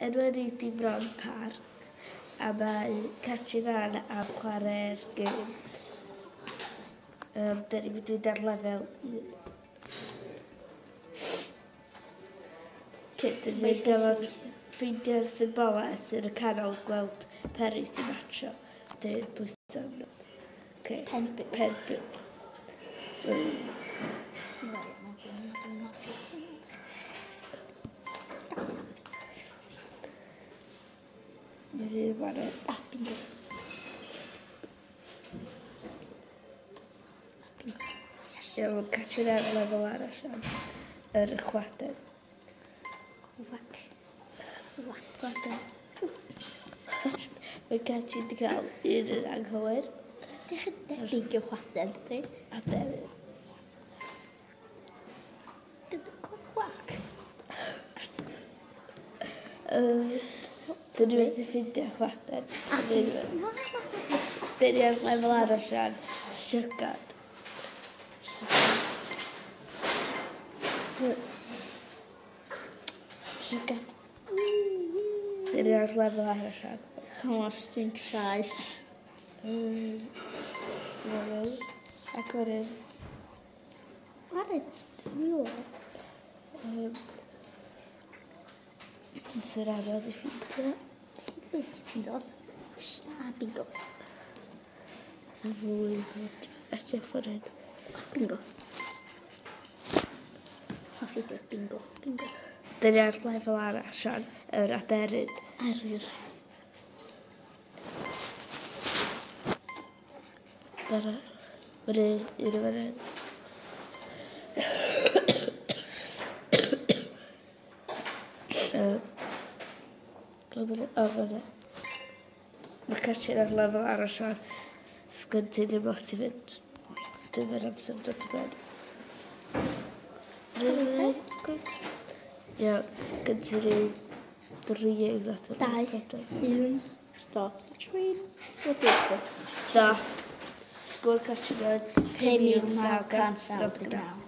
Enw ni di Fron Parc a mae Catrin Ann am chwarae'r gêm. Dyn ni'n mynd i fynd ar lefel 1. Cyn, dyn ni'n mynd gorfod ffeindio'r symbolau sydd yn y canol, gweld peri sy'n matcho. Dyn pwyso nhw. Okay. Pen byw. Pen byw. Mae'n un fan hyn. Ah, bingo. Bingo. Yes. Iawn, Catrin ar lefel arall am yr chwaden. Whack. Whack, whack. Mae Catrin wedi cael un yn anghywir. Ydych yn debyg i'w chwaden, dydy? A deryn. Dyna cwac. Dyn ni wedi ffeindio chwaden. Dyn ni ar lefel arall am llygad. Llygad. Dyn ni ar lefel arall am. O, dwi'n sais. Ac wedyn. Warit, dwi'n Sy'n anodd i ffeindio. Ti'n dod? A bingo. Fwy fod edrych ffordd hyn. Bingo. Hoffi dy bingo, bingo. Dyn ni ar lefel arall, Sian, yr aderyn. Eryr. Dyna. Fyny, un o fan hyn. O, fyny. Mae Catrin ar lefel arall, Sian. Sgyn ti ddim lot i fynd. Dim yr amser dod i ben. Ia, gyn ti ryw 3 exat. 2, 1, stop. 3, Stop. Sgôr Catrin yn 5,999.